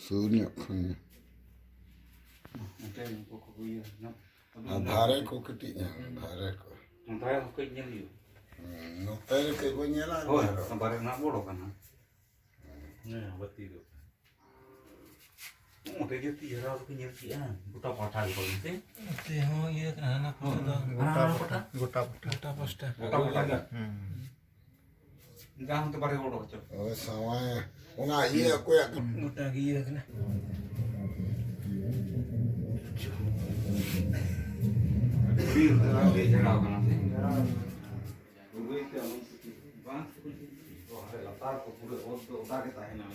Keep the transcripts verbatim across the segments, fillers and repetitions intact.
ᱥᱩᱨ ᱧᱚᱜ ᱠᱷᱚᱱ ᱜᱮ᱾ ᱟᱨ ᱫᱷᱟᱨᱮ ᱠᱚ ᱠᱟᱹᱴᱤᱡ ᱧᱮᱞ, ᱫᱷᱟᱨᱮ ᱠᱚ᱾ ᱱᱚᱛᱮ ᱦᱚᱸ ᱠᱟᱹᱡ ᱧᱮᱞ ᱦᱩᱭᱩᱜᱼᱟ᱾ ᱦᱩᱸ, ᱱᱚᱛᱮ ᱨᱮ ᱠᱟᱹᱡ ᱵᱚᱱ ᱧᱮᱞᱟ, ᱦᱳᱭ, ᱫᱷᱟᱨᱮ᱾ ᱵᱟᱨᱦᱮ ᱨᱮᱱᱟᱜ ᱵᱚᱲᱚ ᱠᱟᱱᱟ᱾ ᱦᱮᱸ, ᱵᱟᱹᱛᱤ ᱫᱚ᱾ ᱚᱸᱰᱮ ᱡᱮ ᱛᱤ ᱦᱟᱨᱟ ᱫᱚᱯᱮ ᱧᱮᱞ ᱠᱮᱜᱼᱟ, ᱜᱚᱴᱟ ᱯᱟᱴᱟ ᱜᱮ ᱯᱟᱞᱮ ᱥᱮ? ᱱᱚᱛᱮ ᱦᱚᱸ ᱤᱭᱟᱹ ᱠᱟᱱᱟ, ᱦᱟᱱᱟ ᱯᱟᱥᱴᱟ ᱫᱚ᱾ ᱦᱳᱭ, ᱦᱟᱱᱟ ᱯᱟᱴᱟ᱾ ᱜᱚᱴᱟ ᱯᱟᱥᱴᱟ᱾ ᱜᱚᱴᱟ ᱯᱟᱥᱴᱟ ᱜᱮ? ᱦᱩᱸ᱾ ᱡᱟᱦᱟᱸ ᱛᱮ ᱵᱟᱨᱦᱮ ᱚᱰᱚᱠ ᱦᱚᱪᱚ᱾ ᱦᱳᱭ, ᱥᱟᱶᱟᱭ᱾ ᱚᱱᱟ ᱤᱭᱟᱹ ᱚᱠᱚᱭᱟᱜ? ᱜᱚᱴᱟ ᱜᱮ ᱤᱭᱟᱹ ᱠᱟᱱᱟ᱾ ᱵᱤᱨ ᱫᱚ ᱟᱹᱰᱤ ᱡᱷᱟᱲᱟᱣ ᱠᱟᱱᱟ ᱥᱮ? ᱵᱟᱝ, ᱞᱟᱛᱟᱨ ᱠᱚ ᱯᱩᱨᱟᱹ ᱚᱛ ᱫᱚ ᱚᱫᱟ ᱜᱮ ᱛᱟᱦᱮᱱᱟ᱾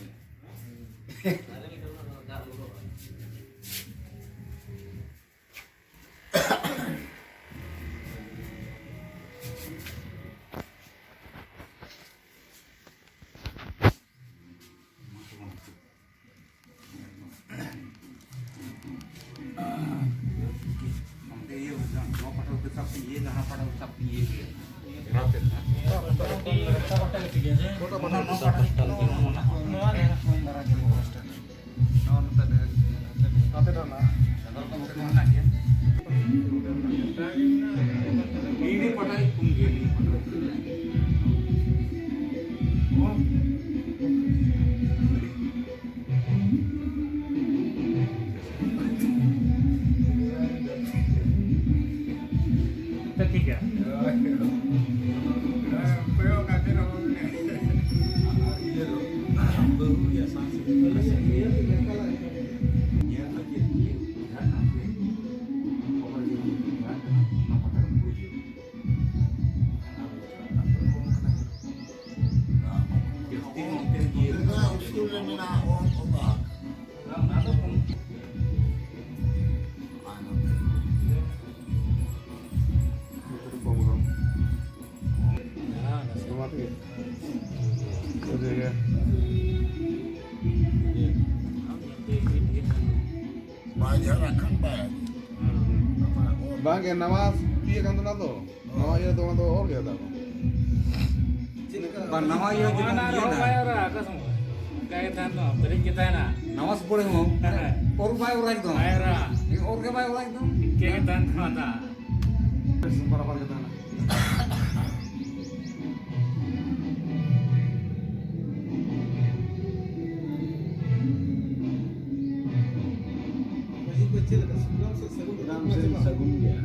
ᱴᱷᱤᱠ ᱜᱮᱭᱟ᱾ ᱥᱩᱨ ᱨᱮ ᱢᱮᱱᱟᱜᱼᱟ, ᱚ, ᱚ, ᱵᱟᱝ᱾ ᱱᱚᱣᱟ ᱛᱮᱜᱮ᱾ ᱵᱟᱭ ᱡᱷᱟᱨᱟᱜ ᱠᱷᱟᱱ ᱵᱟᱭ ᱵᱟᱝ ᱜᱮ, ᱱᱟᱣᱟ ᱤᱭᱟᱹ ᱠᱟᱱ ᱛᱟᱦᱮᱱᱟ ᱛᱚ, ᱱᱟᱣᱟ ᱤᱭᱟᱹ ᱫᱚ ᱚᱱᱟ ᱫᱚ ᱚᱨ ᱜᱮ ᱦᱟᱛᱟᱣ ᱠᱟᱱᱟ᱾ ᱵᱟᱝ, ᱱᱟᱣᱟ ᱤᱭᱟᱹ ᱡᱩᱫᱤ ᱚᱱᱟ ᱤᱭᱟᱹ ᱨᱚᱦᱚᱲ ᱫᱟ᱾ ᱵᱟᱭ ᱚᱨᱟ, ᱚᱠᱟ ᱥᱚᱢᱚᱭ? ᱚᱱᱠᱟ ᱜᱮ ᱛᱟᱦᱮᱱ ᱛᱟᱢᱟ, ᱯᱮᱨᱮᱡ ᱜᱮ ᱛᱟᱦᱮᱱᱟ᱾ ᱱᱟᱣᱟ ᱥᱩᱯᱟᱹᱲᱤ ᱦᱚᱸ ᱦᱮᱸ᱾ ᱚᱨ ᱵᱟᱭ ᱚᱨᱟ ᱮᱠᱫᱚᱢ᱾ ᱵᱟᱭ ᱚᱨᱟ᱾ ᱚᱨ ᱜᱮ ᱵᱟᱭ ᱚᱨᱟ ᱮᱠᱫᱚᱢ᱾ ᱤᱱᱠᱟᱹ ᱜᱮ ᱛᱟᱦᱮᱱ ᱛᱟᱢᱟ ᱫᱟᱜ᱾ ᱵᱟᱨᱟᱵᱟᱨ ᱜᱮ ᱛᱟᱦᱮᱱᱟ᱾ ᱯᱟᱹᱦᱤᱞ ᱫᱚ ᱪᱮᱫ ᱞᱮᱠᱟ ᱥᱩᱱᱟᱢ ᱥᱮ ᱥᱟᱹᱜᱩᱱ? ᱥᱩᱱᱟᱢ ᱥᱮ ᱥᱟᱹᱜᱩᱱ ᱜᱮᱭᱟ᱾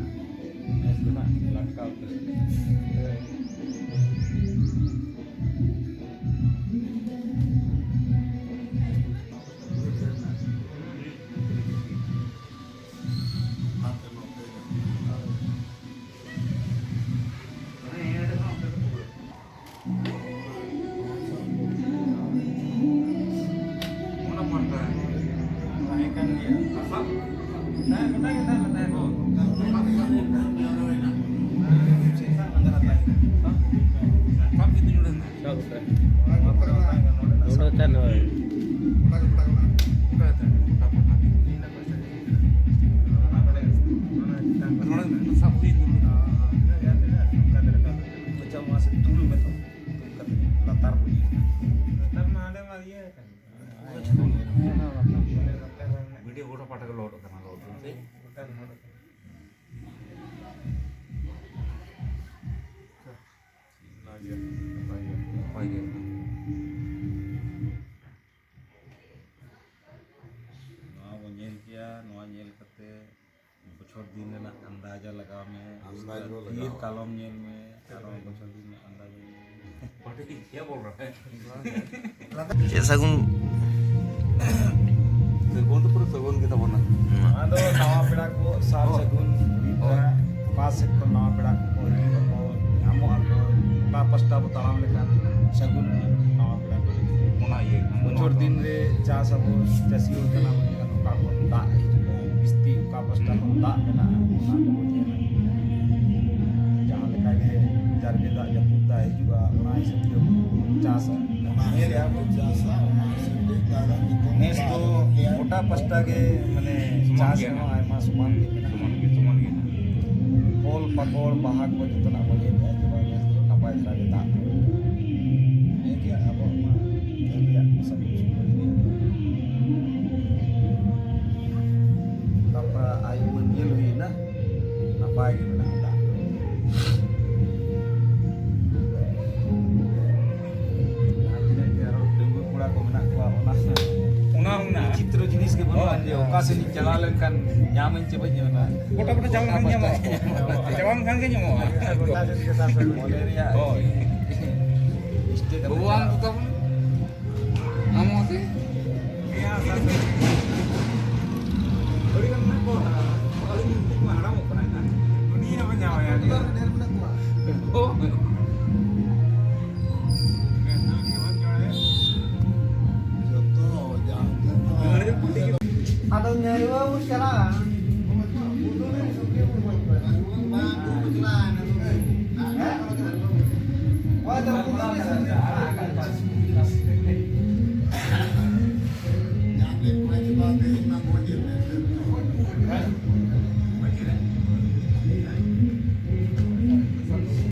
ᱱᱮᱥ ᱫᱚ ᱱᱟᱜ ᱞᱟᱴᱠᱟᱣ ᱩᱛᱟᱹᱨ᱾ ᱱᱚᱰᱮ ᱛᱟᱦᱮᱱ ᱦᱳᱭ᱾ ᱞᱟᱛᱟᱨ ᱵᱩᱡᱽ᱾ ᱞᱟᱛᱟᱨ ᱢᱟ ᱟᱞᱮ ᱢᱟ ᱤᱭᱟᱹ ᱠᱟᱱᱟ᱾ ᱵᱷᱤᱰᱤᱭᱳ ᱜᱚᱴᱟ ᱯᱟᱴᱟ ᱜᱮ ᱞᱚᱦᱚᱫᱚᱜ ᱠᱟᱱᱟ, ᱞᱚᱦᱚᱫ ᱛᱮ᱾ ᱱᱟᱯᱟᱭ ᱜᱮ, ᱱᱟᱯᱟᱭ ᱜᱮ᱾ ᱱᱚᱣᱟ ᱵᱚᱱ ᱧᱮᱞ ᱠᱮᱭᱟ, ᱱᱚᱣᱟ ᱧᱮᱞ ᱠᱟᱛᱮ ᱵᱚᱪᱷᱚᱨ ᱫᱤᱱ ᱨᱮᱱᱟᱜ ᱟᱱᱫᱟᱡᱟ ᱞᱟᱜᱟᱣ ᱢᱮ, ᱟᱱᱫᱟᱡ ᱵᱚ ᱯᱷᱤᱨ ᱞᱟᱜᱟᱣᱟ᱾ ᱠᱟᱞᱚᱢ ᱧᱮᱞ ᱢᱮ, ᱟᱨᱚ ᱵᱚᱪᱷᱚᱨ ᱫᱤᱱ ᱨᱮᱱᱟᱜ ᱟᱱᱫᱟᱡᱟ ᱧᱮᱞ ᱢᱮ᱾ ᱪᱮᱫ ᱥᱟᱹᱜᱩᱱ? ᱥᱟᱹᱜᱩᱱ ᱫᱚ ᱯᱩᱨᱟᱹ ᱥᱟᱹᱜᱩᱱ ᱜᱮ ᱛᱟᱵᱚᱱᱟ᱾ ᱱᱚᱣᱟ ᱫᱚ ᱱᱟᱣᱟ ᱯᱮᱲᱟ ᱠᱚ ᱥᱟᱨ ᱦᱳᱭ᱾ ᱥᱟᱹᱜᱩᱱ ᱦᱩᱭᱩᱜ ᱦᱳᱭ᱾ ᱠᱟᱱᱟ᱾ ᱚᱠᱟ ᱥᱮᱫ ᱠᱷᱚᱱ ᱱᱟᱣᱟ ᱯᱮᱲᱟ ᱠᱚᱠᱚ ᱦᱤᱡᱩᱜ ᱟᱠᱚ, ᱧᱟᱢᱚᱜ ᱟᱠᱚ, ᱚᱠᱟ ᱯᱟᱥᱴᱟ ᱵᱚ ᱛᱟᱲᱟᱢ ᱞᱮᱠᱷᱟᱱ ᱥᱟᱹᱜᱩᱱ ᱱᱟᱣᱟ ᱯᱮᱲᱟ ᱠᱚ ᱞᱟᱹᱜᱤᱫ᱾ ᱚᱱᱟ ᱤᱭᱟᱹ ᱠᱟᱱᱟ᱾ ᱵᱚᱪᱷᱚᱨ ᱫᱤᱱ ᱨᱮ ᱪᱟᱥ ᱟᱵᱚ, ᱪᱟᱹᱥᱤ ᱦᱚᱲ ᱠᱟᱱᱟ ᱵᱚᱱ, ᱮᱱᱠᱷᱟᱱ ᱚᱠᱟ ᱠᱷᱚᱱ ᱫᱟᱜ ᱦᱤᱡᱩᱜᱼᱟ, ᱵᱤᱥᱛᱤ ᱚᱠᱟ ᱯᱟᱥᱴᱟ ᱠᱷᱚᱱ ᱫᱟᱜ ᱢᱮᱱᱟᱜᱼᱟ, ᱚᱱᱟ ᱠᱚᱵᱚ ᱧᱮᱞᱟ᱾ ᱡᱟᱦᱟᱸ ᱞᱮᱠᱟ ᱜᱮ ᱡᱟᱨᱜᱮ ᱫᱟᱜ ᱡᱟᱹᱯᱩᱫ ᱫᱟᱜ ᱦᱤᱡᱩᱜᱼᱟ, ᱚᱱᱟ ᱦᱤᱥᱟᱹᱵ ᱛᱮ ᱵᱚ ᱪᱟᱥᱟ᱾ ᱚᱱᱟ ᱦᱤᱥᱟᱹᱵ ᱛᱮ ᱪᱟᱥᱟ, ᱚᱱᱟ ᱦᱤᱥᱟᱹᱵ ᱛᱮ ᱱᱮᱥ ᱫᱚ ᱜᱚᱴᱟ ᱯᱟᱥᱴᱟ ᱜᱮ, ᱢᱟᱱᱮ, ᱥᱚᱢᱟᱱ ᱪᱟᱥ ᱜᱮᱭᱟ ᱨᱮᱦᱚᱸ ᱱᱟᱜ᱾ ᱟᱭᱢᱟ ᱥᱚᱢᱟᱱ ᱜᱮ ᱢᱮᱱᱟᱜᱼᱟ᱾ ᱥᱚᱢᱟᱱ ᱜᱮ, ᱥᱚᱢᱟᱱ ᱜᱮ ᱱᱟᱜ᱾ ᱯᱷᱚᱞ, ᱯᱟᱠᱚᱲ, ᱵᱟᱦᱟ ᱠᱚ ᱡᱚᱛᱚᱱᱟᱜ ᱵᱚᱱ ᱧᱮᱞᱮᱫᱼᱟ ᱡᱮ ᱵᱟᱝ ᱱᱮᱥ ᱫᱚ ᱱᱟᱯᱟᱭ ᱫᱷᱟᱨᱟ ᱜᱮ ᱫᱟᱜ ᱠᱟᱱᱟ᱾ ᱱᱤᱭᱟᱹ ᱜᱮ ᱟᱵᱚᱣᱟᱜ ᱢᱟ ᱧᱮᱞ ᱨᱮᱭᱟᱜ ᱥᱟᱯᱳᱨᱴ ᱥᱩᱯᱳᱨᱴ ᱜᱮ᱾ ᱜᱟᱯᱟ ᱟᱭᱩᱵ ᱢᱟ ᱧᱮᱞ ᱦᱩᱭᱱᱟ, ᱱᱟᱯᱟᱭ ᱜᱮ ᱢᱮᱱᱟᱜᱼᱟ ᱫᱟᱜ᱾ ᱡᱟᱦᱟᱸ ᱛᱤᱱᱟᱹᱜ ᱜᱮ ᱟᱨᱚ ᱰᱟᱺᱜᱩᱣᱟᱹ ᱠᱚᱲᱟ ᱠᱚ ᱢᱮᱱᱟᱜ ᱠᱚᱣᱟ, ᱚᱱᱟ ᱚᱱᱟ ᱦᱚᱸ ᱢᱮᱱᱟᱜᱼᱟ᱾ ᱪᱤᱛᱨᱚ ᱡᱤᱱᱤᱥ ᱜᱮ ᱵᱟᱹᱱᱩᱜᱼᱟ, ᱦᱳᱭ᱾ ᱡᱮ ᱚᱠᱟ ᱥᱮᱫ ᱤᱧ ᱪᱟᱞᱟᱣ ᱞᱮᱱᱠᱷᱟᱱ ᱧᱟᱢᱟᱹᱧ ᱪᱮ ᱵᱟᱹᱧ ᱧᱟᱢᱟ᱾ ᱜᱚᱴᱟ ᱜᱚᱴᱟ ᱪᱟᱞᱟᱣ ᱞᱮᱱᱠᱷᱟᱱ ᱧᱟᱢᱚᱜᱼᱟ᱾ ᱪᱟᱞᱟᱣ ᱞᱮᱱᱠᱷᱟᱱ ᱜᱮ ᱧᱟᱢᱚᱜᱼᱟ᱾ ᱢᱚᱱᱮ ᱨᱮᱭᱟᱜ ᱦᱳᱭ᱾ ᱢᱤᱥᱴᱮᱠ ᱠᱟᱛᱮ ᱵᱟᱹᱵᱩᱣᱟᱜ ᱪᱟᱞᱟᱣ᱾ ᱫᱚ ᱛᱟᱵᱚᱱ ᱧᱟᱢᱚᱜᱼᱟ ᱥᱮ? ᱟᱹᱰᱤ ᱜᱟᱱ ᱢᱮᱱᱟᱜ ᱠᱚᱣᱟ᱾ ᱟᱹᱞᱤᱧ ᱢᱟ ᱦᱟᱲᱟᱢᱚᱜ ᱠᱟᱱᱟ ᱦᱟᱸᱜ᱾ ᱩᱱᱤ ᱦᱚᱸ ᱧᱟᱢᱟᱭᱟ᱾ ᱰᱷᱮᱨ ᱢᱮᱱᱟᱜ ᱠᱚᱣᱟ᱾ ᱦᱳᱭ᱾ ᱟᱫᱚ ᱧᱮᱞ ᱵᱚᱱ ᱪᱟᱞᱟᱜᱼᱟ᱾